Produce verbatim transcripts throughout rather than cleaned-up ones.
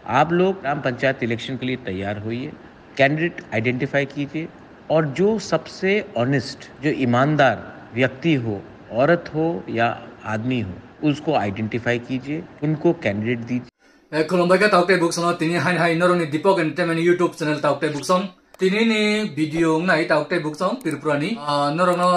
आप लोग ग्राम पंचायत इलेक्शन के लिए तैयार होइए, कैंडिडेट आइडेंटिफाई कीजिए और जो सबसे ऑनेस्ट, जो ईमानदार व्यक्ति हो, औरत हो या आदमी हो, उसको आइडेंटिफाई कीजिए, उनको कैंडिडेट दीजिए। Eh, khulumbai khe tauk tei buksong no tini hain hai norokni Deepak Entertainment YouTube channel tauk tei buksong. Tini ni video wngnai tauk tei buksong Tripura ni. Ah, norok no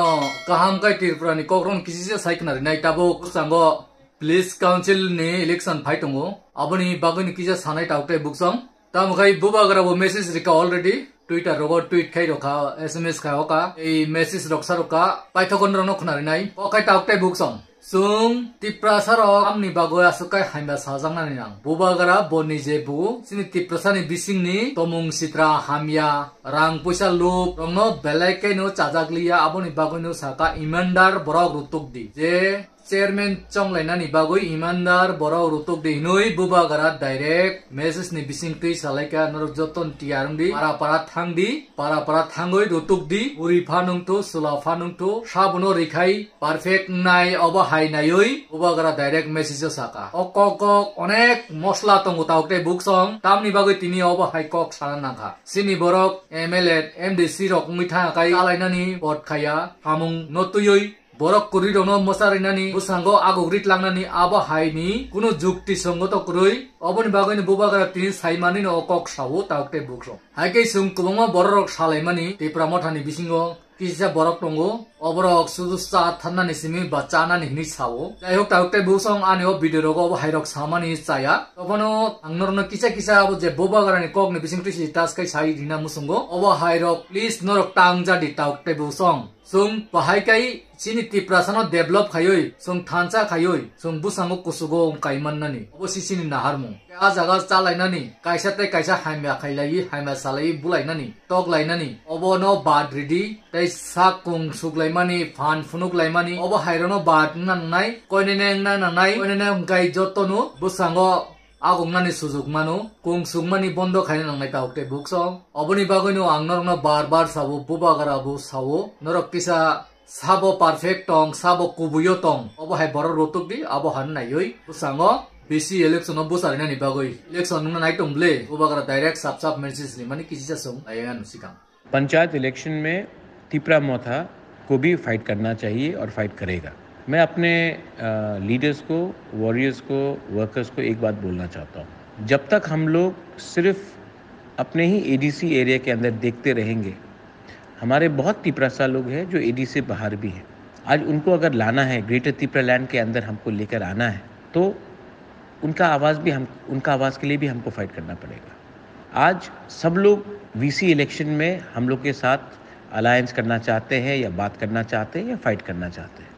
kaham kai Tripura ni kok rok no kisi se sai khna rinai tabuk bwskango village council ni election phai tongo. Aboni bagwi ni kisa sanai tauk tei buksong. Tamo khai bubagra bo message rika already. Twitter rogo tweet khai rokha, S M S khai oka. Ei message rok sa rokha. Paithakon rok no khna rinai. Kok khai tauk tei buksong. Chwng Tiprasa rok tamni bagwi aswk kai hamya sajaknani nang. Bubagra bo nije bo chini Tiprasa ni bisingni tomung sitra hamya, rang puisa lup rokno belai khaino chajak liya, aboni bagwino saka imandar borok rutuk di. Je chairman chonglainani bagwi imandar borok rutuk di hinwi bubagra direct message ni bising twi salaikha, norok joton tiyar wng di, para para thang di, para para thangwi rutuk di, uri pha nungthu, sula pha nungthu, sabono rikhai, perfect wngnai obo hai naiwi bubagra direct message o saka. O kok kok onek mosla tongo tauk tei buksong, tamni bagwi tini obo hai kok sana nangkha. Chini borok M L A, M D C rok wngwi thangya kai chalainani pot khaya, hamung no twiwi borok kwrwi rokno mwsa rinani, bwskango aguk rit langnani abo hai ni kunu jukti songoto kwrwi. Oboni bagwi ni bubagra tini sai manwi no o kok sao tauk tei buksong. Hai khe chwng kwbangma borok rok salaimani Tipra Motha ni bisingo kisa borok tongo, oborok sudu cha thannani simi ba chanani hinwi sao. Jai hok, tauk tei buksong ani o video rogo obo hai rok samani chaya. Obono ang norokno kisa kisa abo je bubagra ni kok ni bising twi si tas kai sai rina musungo. Obo hai rok please norok tang jadi tauk tei buksong. Chwng bahai kai chini Tiprasano develop khaiwi, chwng thansa khaiwi, chwng bwskango kuchugo wng kai mannani. Obo si chini naharmung. A jaga chalainani, kaisa tei kaisa hamya khailaiwi, hamya salaiwi bulainani, toklainani, obono bad ridi, tei sak kung suklaimani, phan phunuklaimani, obo hairokno bad wngna nangnai, koinene wngna nangnai, koinene wngkai jotono bwskango agongnani sujuk mano, kung sukmani bondo khaina nangnai tauk tei buksong. Oboni bagwino ang norokno bar bar sao, bubagra bo sao, norok kisa sabo perfect tong, sabo kubuio tong, obo hai borok rutuk di, abo han naiwi bwskango bisi election o bwsarwinani bagwi election wngna nai tong ble, bubagra direct sap sap message rimani kisi cha song lai ano sikang. Panchayat election में तिपरा मोथा को भी फाइट करना चाहिए और फाइट करेगा। मैं अपने, अ, लीडर्स को, वॉरियर्स को, वर्कर्स को एक बात बोलना चाहता हूँ। जब तक हम लोग सिर्फ अपने ही एडीसी एरिया के अंदर देखते रहेंगे, हमारे बहुत तिपरासा लोग हैं जो एडीसी से बाहर भी हैं। आज उनको अगर लाना है, ग्रेटर तिपरा लैंड के अंदर हमको लेकर आना है, तो उनका आवाज़ भी हम, उनका आवाज़ के लिए भी हमको फाइट करना पड़ेगा। आज सब लोग वीसी इलेक्शन में हम लोग के साथ अलायंस करना चाहते हैं या बात करना चाहते हैं या फाइट करना चाहते हैं,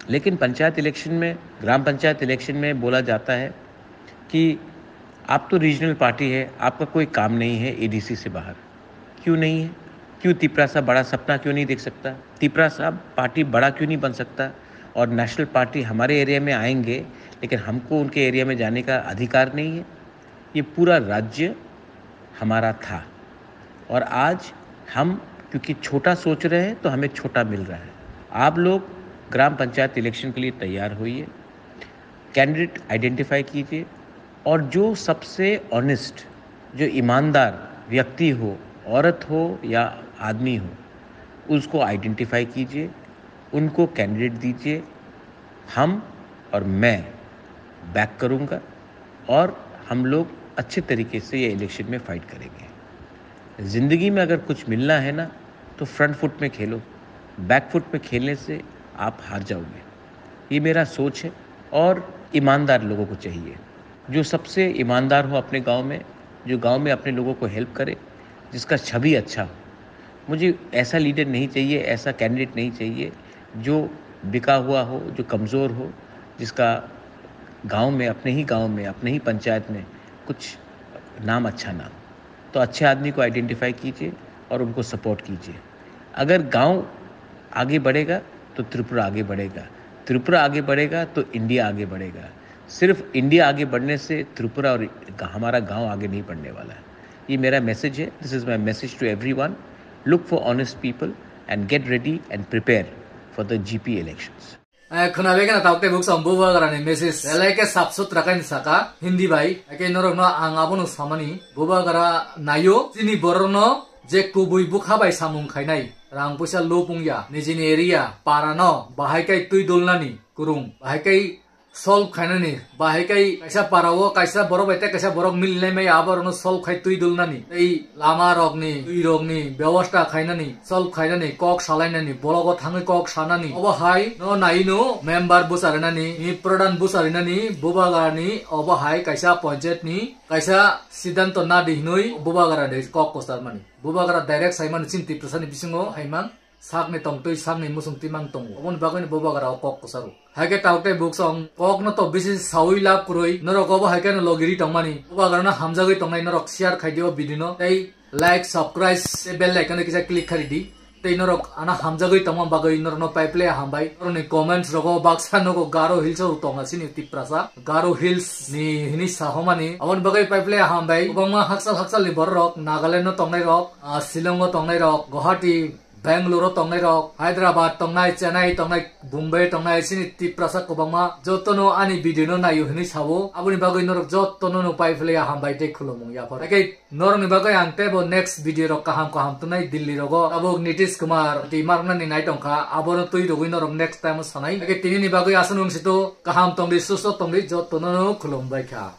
लेकिन पंचायत इलेक्शन में, ग्राम पंचायत इलेक्शन में बोला जाता है कि आप तो रीजनल पार्टी है, आपका कोई काम नहीं है एडीसी से बाहर। क्यों नहीं है? क्यों तिपरासा बड़ा सपना क्यों नहीं देख सकता? तिपरासा पार्टी बड़ा क्यों नहीं बन सकता? और नेशनल पार्टी हमारे एरिया में आएंगे, लेकिन हमको उनके एरिया में जाने का अधिकार नहीं है। ये पूरा राज्य हमारा था और आज हम क्योंकि छोटा सोच रहे हैं तो हमें छोटा मिल रहा है। आप लोग ग्राम पंचायत इलेक्शन के लिए तैयार होइए, कैंडिडेट आइडेंटिफाई कीजिए और जो सबसे ऑनेस्ट, जो ईमानदार व्यक्ति हो, औरत हो या आदमी हो, उसको आइडेंटिफाई कीजिए, उनको कैंडिडेट दीजिए। हम और मैं बैक करूँगा और हम लोग अच्छे तरीके से ये इलेक्शन में फाइट करेंगे। ज़िंदगी में अगर कुछ मिलना है ना, तो फ्रंट फुट में खेलो, बैक फुट में खेलने से आप हार जाओगे। ये मेरा सोच है और ईमानदार लोगों को चाहिए, जो सबसे ईमानदार हो अपने गांव में, जो गांव में अपने लोगों को हेल्प करे, जिसका छवि अच्छा हो। मुझे ऐसा लीडर नहीं चाहिए, ऐसा कैंडिडेट नहीं चाहिए जो बिका हुआ हो, जो कमज़ोर हो, जिसका गांव में, अपने ही गांव में, अपने ही पंचायत में कुछ नाम अच्छा ना हो। तो अच्छे आदमी को आइडेंटिफाई कीजिए और उनको सपोर्ट कीजिए। अगर गांव आगे बढ़ेगा तो त्रिपुरा आगे बढ़ेगा, त्रिपुरा आगे बढ़ेगा तो इंडिया आगे बढ़ेगा। सिर्फ इंडिया आगे बढ़ने से त्रिपुरा और हमारा गांव आगे नहीं बढ़ने वाला है। ये मेरा मैसेज है। This is my message to everyone. Look for honest people and get ready and prepare for the GP elections. Eh, khwnabai kheno tabuk tei buksa ang Bubagrani message. Belai khe sap sutra khe ni saka, Hindi bai. Ake norok no ang abono samani. Bubagra nayo, chini borok no je kubui bukha bai samung khainai. Rang puisa lopung ya, nijini area, para no, bahai kai twi dulnani, kurung, bahai kai solve khainani, bahai kai kaisa para o, kaisa borok bai tei kaisa borok mili lai maya, aborok no solve khai twi dulnani. Tei lama rokni, twi rokni, byabosta khainani, solve khainani, kok salainani, bologo thangwi kok sanani. Obo hai no naino member bucharinani, ni pradhan bucharinani, Bubagrani, obo hai kaisa panchayat ni, kaisa siddhanto nadi hinwi Bubagrani kok kwcharmani. Bubagra direct saimani chini Tiprasani bisingo haimang sakni tongtwi sakni muchung timang tongo. Oboni bagwino Bubagra o kok kwcharo. Haikhe tabuk tei buksa ang kokno to bisi sawi lab kwrwi. Norok obo haikhe no logiri tongmani. Bubagrano hamjagwi tongnai norok share khai di o video no. Tei like, subscribe, tei bell icon no kisa click khai di. Tei norok ano hamjagwi tongma bagwi norokno paiple hambai. Norokni comments rogo baksa nogo Garo Hills o tonga chini Tiprasa. Garo Hills ni hini sahomani. Aboni bagwi paiple hambai. Kwbangma hakchal hakchal ni borok rok, Nagaland no tongnai rok, ah, Shillong o tongnai rok, Guwahati, Bangalore o tongnai rok, Hyderabad tongnai, Chennai tongnai, Bombay tongnai, chini Tiprasa kwbangma jotono ani video no naio hinwi sao. Aboni bagwi norok jotono no paiple hambai tei khulumung yaphar. Haikhe norokni bagwi ang teibo next video rok kaham kaham tongnai Delhi rogo. Tabuk Nitish Kumar twi marnani nai tongkha, abono twi rogwi norok next time o sanai. Haikhe tinini bagwi aswk nung sito kaham tongdi, susto tongdi, jotono no khulumbai kha.